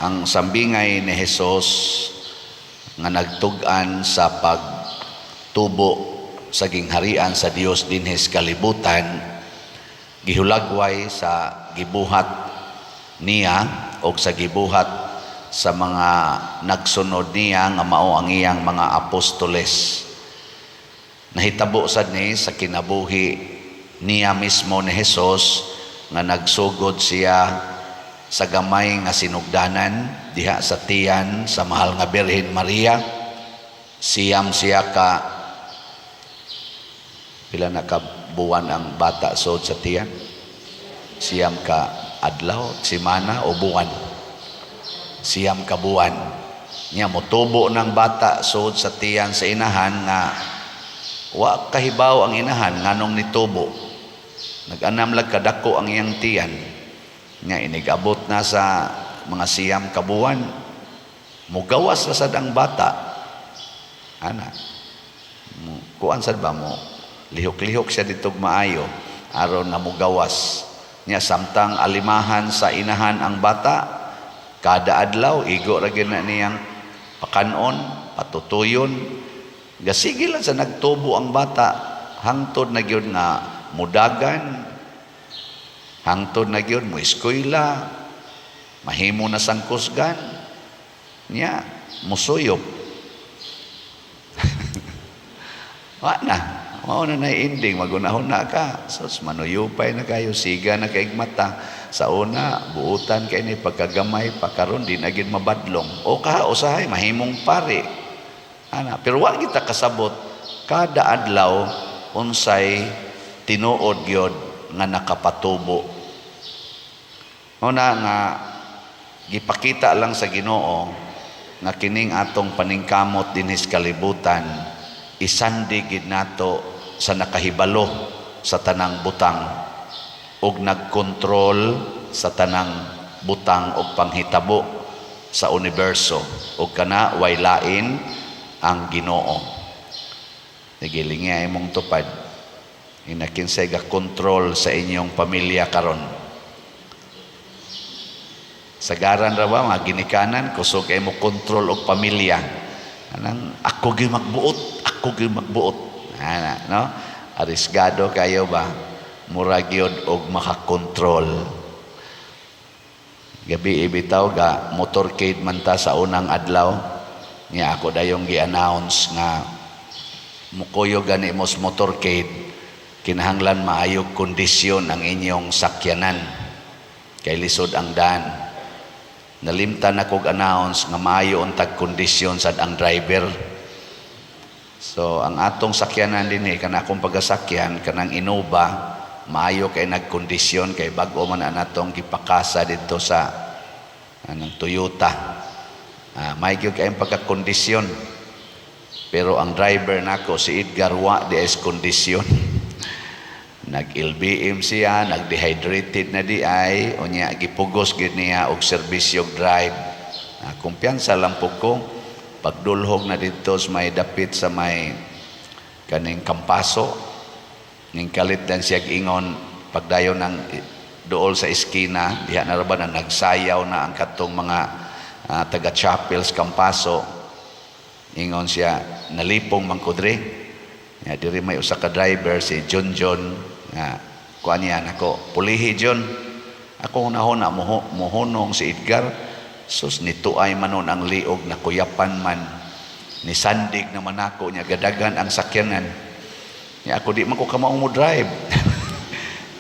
Ang sambingay ni Jesus nga nagtug-an sa pagtubo sa gingharian sa Dios dinhi sa kalibutan, gihulagway sa gibuhat niya o sa gibuhat sa mga nagsunod niya nga mao ang iyang mga apostoles. Nahitabo sad ni sa kinabuhi niya mismo ni Jesus nga nagsugod siya sa gamay nga sinugdanan diha sa tiyan sa mahal nga Birhen Maria. Siyam siya ka, pila na ka buwan ang bata sod sa tiyan? 9 ka adlaw, semana o buwan? 9 ka buwan. Nya motubo ng bata sod sa tiyan sa inahan nga wa kahibaw ang inahan nganong nitubo. Nag-anam lag kadako ang iyang tiyan. Nga inigabot na sa mga 9 ka buwan, mugawas na sad ang bata. Ana. Kuan sad ba mo? Lihok-lihok siya dito maayo aron nga mugawas. Nya samtang alimahan sa inahan ang bata, kada adlaw igo ra gyud na niyang pakanon, patutuyon. Gasige lang sa nagtubo ang bata hangtod na gyud nga mudagan, hangtod na gyud mo eskwela, mahimo na sang kusgan, nya musuyop. Wa na. Mao na na ending, magunahon ka. Sus, manuyupay na kayo, siga na kay mata. Sa una, buutan kay ni pagkagamay, pakaron di na gyud mabadlong. O ka, usahay, mahimong pari. Ana, pero wa kita kasabot kada adlaw unsay tinuod gyud nga nakapatubo. Mao na nga gipakita lang sa Ginoo nga kining atong paningkamot dinhi sa kalibutan, isandig gid nato sa nakahibalo sa tanang butang ug nagkontrol sa tanang butang og panghitabo sa universo, ug kana way lain ang Ginoo. Nagilingi imong tupad. Ina, kinsay ga kontrol sa inyong pamilya karon? Sagaran ra ba mga ginikanan, kusog kay mo kontrol og pamilya. Anang ako gyud magbuot, ako gyud magbuot. Ana, no? Arisgado kayo ba? Mura gyud og makakontrol. Gabi ibitaw ga motorcade man ta sa unang adlaw. Nya ako dayong gi-announce nga mukuyo gani mo sa motorcade, kinahanglan maayog kondisyon ang inyong sakyanan kay lisod ang daan. Nalimtan ako announce nga maayo untag kondisyon sad ang driver. So ang atong sakyanan dinhi, kana akong pagasakyan, kanang Innova, maayo kay nagkondisyon kay bag-o man ang atong gipakasa didto sa anong Toyota. May gyud kayong pagkakondisyon. Pero ang driver nako, si Edgar, wa di is kondisyon. Nag-LBM siya, nag-dehydrated na di ay, unya gipugos gyud niya og serbisyo drive. Kumpiyansa lang po ko, pagdulhog na dito sa may dapit sa may kaning Kampaso, ning kalit dan siya ingon pagdayon ng dool sa eskina, diha na ra ba na nagsayaw na ang katong mga taga chapels Kampaso. Ingon siya, "Nalipong man ko diri." Ya, diri may usa ka driver, si John John, nga kuan niya nako, "Pulihi, John." Ako unahon na muhunong si Edgar. Sus, nituay man nun ang liog, nakuyapan man. Nisandig naman ako niya, gadagan ang sakyanan. Niya ako, di man ko kamao mo drive.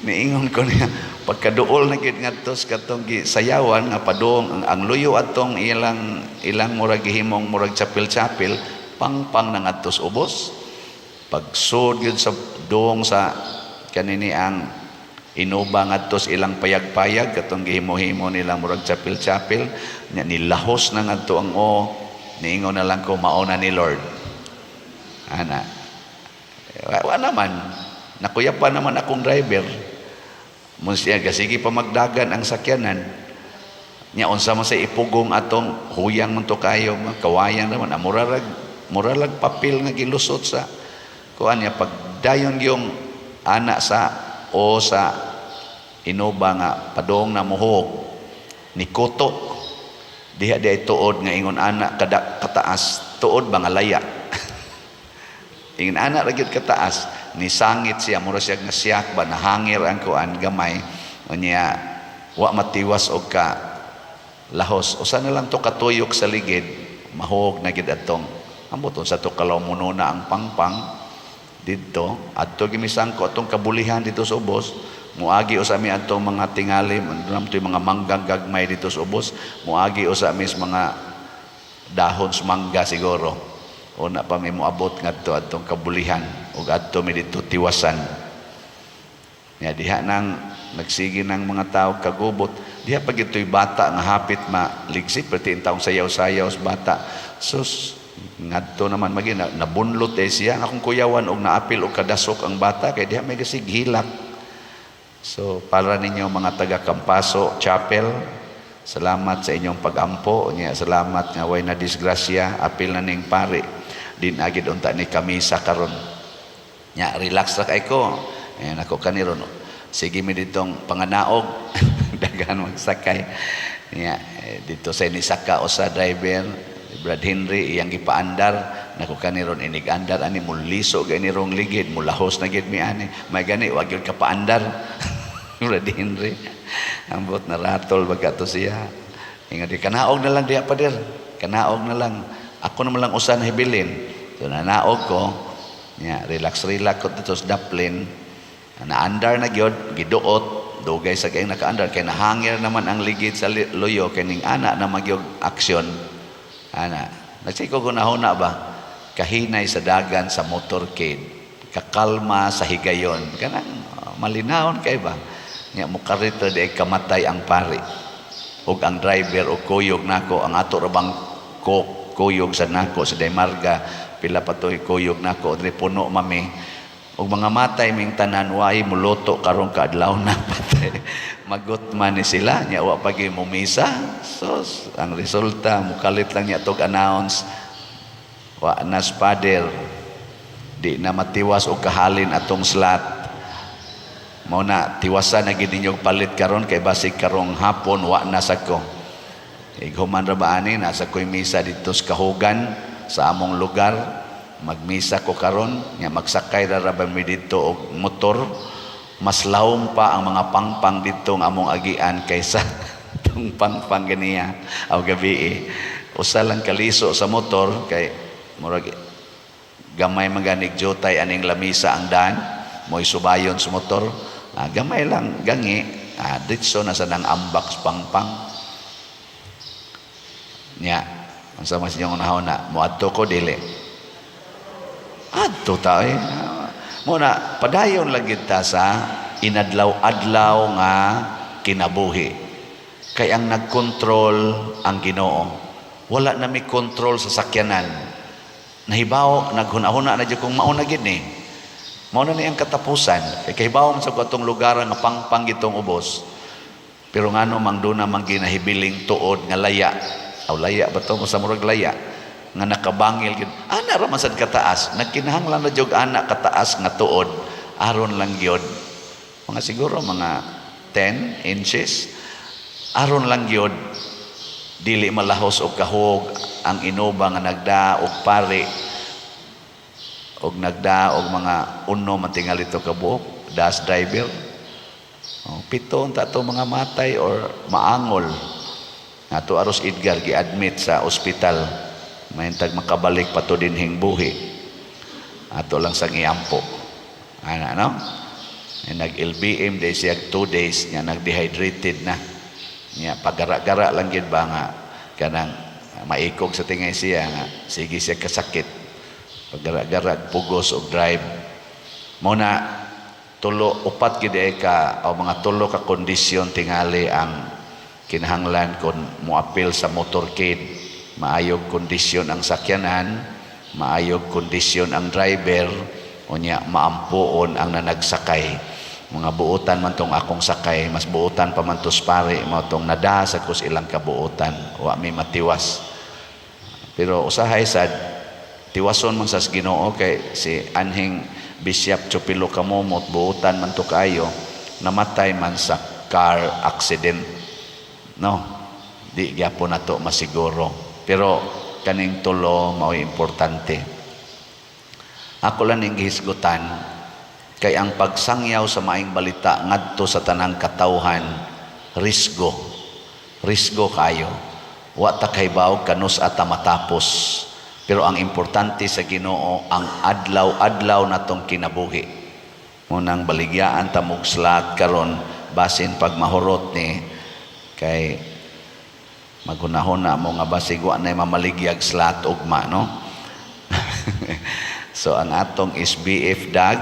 Niingon ko niya, pagkaduol na gid ngadto sa katong sayawan nga padung ang luyo atong ilang ilang murag gihimong murag chapel-chapel, pangpang na ngadto sa ubos. Pagsud gyud sa duong sa kanini ang Innova ngadto sa ilang payag-payag katong gihimo-himo nila murag chapel-chapel nya, nilahos na ngadto ang o. Niingon na lang ko, "Mao na ni Lord." Ana, wa naman nakuyapan naman akong driver mo siya, sige pa magdagan ang sakyanan nya. Unsa man sa ipugong atong huyang man to kayo, mga kawayan naman, murarag muralag papel nga gilusot sa kuan niya. Pagdayon yung ana sa o sa Innova nga padong na muhog ni kuto. Diha di ay tuod nga ingon ana kada kataas, tuod ba nga laya. Ingon ana ra gyud kataas, ni sangit siya, mura siya nga siyak ba, nahangir ang kuan gamay, unya wa matiwas og ka lahos. Usa na lang to katuyok sa ligid, mahog na gid atong ambot unsa to kalaw na ang pangpang didto. Adto gimisangko atong kabulihan dito sa ubos. Muagi usa mi atong mga tingali, nam to mga manggang gagmay dito sa ubos. Muagi usa mi sa mga dahon sa mangga siguro. Una pa mi moabot ngadto atong kabulihan ug adto mi dito tiwasan. Ya diha nang nagsige ng mga tao kagubot. Diha pag ito'y bata nga hapit maligsi, perti taong sayaw-sayaw sa bata. Sus, ngadto naman magi na, nabunlot eh siya ang akong kuyawan og naapil og kadasok ang bata kay diha may gasig hilak. So para ninyo mga taga Campaso Chapel, salamat sa inyong pagampo nya, salamat nga way na disgrasya. Apil na ning pari din agid unta ni kamisa karon nya, relax ra kay ko. Ayan ako kaniron, sige mi ditong panganaog, daghan magsakay nya, eh, dito sa nisaka o sa driver Brad Henry iyang gipaandar nako kaniron, inig andar ani muliso gani rong ligid, mulahos na gid mi ani. May gani wa gyud ka paandar, Brad Henry. Ambot na ratol baga to siya. Ingon di kanaog na lang diha, pader, kanaog na lang, ako naman lang usa na hibilin. So nanaog ko nya, relax relax ko dito sa daplin, naandar na gyud, giduot, dugay sa kay nakaandar kay nahangir naman ang ligid sa luyo kay ning ana na magyog aksyon ana. Nagsiko gunahona ba, kahinay sa dagan sa motorcade, kakalma sa higayon, kanang malinawon kay ba nya, mukarito di kamatay ang pari ug ang driver og kuyog nako. Ang ato ra bang ko kuyog sa nako sa Daymarga, pila pa to'y kuyog nako diri, puno mami ug mga matay ming tanan. Way muluto karong kaadlaw na, patay magot man ni sila nya, wa pagi mumisa. So ang resulta, mukalit lang niya tog announce, wa nas pader, di na matiwas og kahalin atong slot. Mao na tiwasan na gid ninyo palit karon kay basig karong hapon wa na sa ko. Ighuman ra ba ani, nasa ko'y misa dito sa Kahugan sa among lugar. Magmisa ko karon nya, magsakay ra ra ba mi didto og motor. Mas lawom pa ang mga pangpang dito nga among agian kaysa tong pangpang ganiya aw gabi eh. Usa lang kaliso sa motor kay murag gamay man ganig jutay aning lamisa ang daan, mo'y subayon sa motor. Ah, gamay lang gangi, ah, ditso na sa nang ambak sa pangpang nya. Unsa mas inyong unahon na moadto ko dili adto ta eh. Mo na padayon lang gid ta sa inadlaw-adlaw nga kinabuhi kay ang nagkontrol ang Ginoo. Wala na mi kontrol sa sakyanan. Nahibaw, naghuna-huna na jud kung mauna gid ni, mao na ni ang katapusan kay kahibaw man sa atong lugar nga pangpang gitong ubos. Pero ngano mang duna man ginahibiling tuod nga laya aw laya ba to, sa murag laya nga nakabangil gid ana ra man sad kataas. Nagkinahanglan na jud ana kataas nga tuod aron lang gyud mga siguro mga 10 inches, aron lang gyud dili malahos og kahog ang Innova nga nagda og pari og nagda og mga uno man tingali to kabuok das driver. Oh, pito unta to mga matay or maangol. Ato aros Edgar gi-admit sa ospital, mahintag makabalik pa to dinhing buhi. Ato lang sang iampo ana, no? Nag LBM day siya 2 days nga, nag-dehydrated na nya, pagara-gara lang gid ba nga kanang maikog sa tingay siya nga sige siya kasakit, pagara-gara pugos og drive. Mo na tulo upat gid ay ka o mga tulo ka kondisyon tingali ang kinahanglan kon moapil sa motorcade: maayog kondisyon ang sakyanan, maayog kondisyon ang driver, unya maampuon ang nanagsakay. Mga buotan man tong akong sakay, mas buotan pa man tos pare mao tong nada sa kus ilang kabuotan, wa mi matiwas. Pero usahay sad tiwason man sa Ginoo kay si anhing Bishop Chupilo Kamomot, buotan man to kaayo, namatay man sa car accident, no? Di gyapon nato masiguro. Pero kaning tulo mao'y importante. Ako lang ning gihisgutan kay ang pagsangyaw sa maayong balita ngadto sa tanang katawhan, risgo. Risgo kayo. Wa ta kahibaw kanus-a ta matapos. Pero ang importante sa Ginoo ang adlaw-adlaw natong kinabuhi. Munang baligyaan ta mog slot karon, basin pag mahurot ni, kay maghunahuna mo nga basig wa na mamaligyag slot ugma, no? So ang atong SBF dag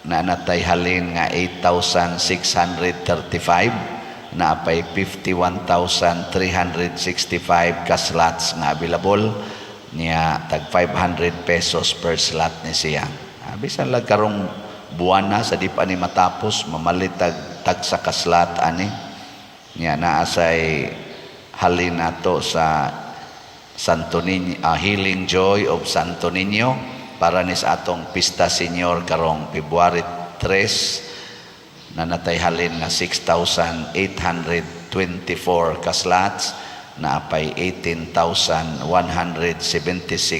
na natay halin nga 8,635, naapay 51,365 ka slots nga available niya, tag ₱500 per slot ni siya. Bisan lang karong buwana sa di pa ni matapos, mamalit tag tagsa ka slot ani. Niya naa say halin nato sa Santo Niño, Healing Joy of Santo Niño para ni sa atong Pista Senior karong February 3, na natay halin nga 6,824 ka slots, naapay 18,176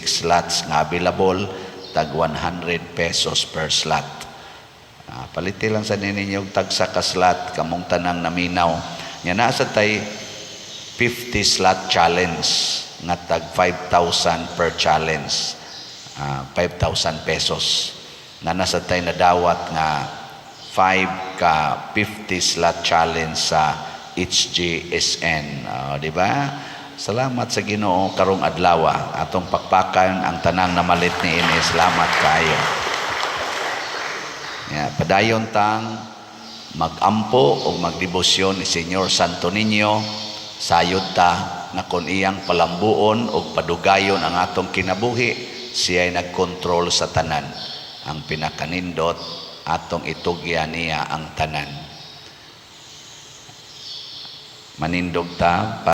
slots nga available, tag ₱100 per slot. Paliti lang sa ninyo tagsa ka slot kamong tanang naminaw. Nya naa sa tay 50 slot challenge nga tag 5,000 per challenge. ₱5,000. Na nasa tay nadawat nga 5 ka 50 slot challenge sa HGSN. Di ba? Salamat sa Ginoo karong adlaw. Atong pakpakan ang tanang namalit ni ini. Salamat kaayo. Ya, padayon tang magampo o magdebosyon ni Señor Santo Niño. Sayod ta nga kon iyang palambuon o padugayon ang atong kinabuhi, siya'y nagkontrol sa tanan. Ang pinakanindot, atong itugyan niya ang tanan. Manindog ta.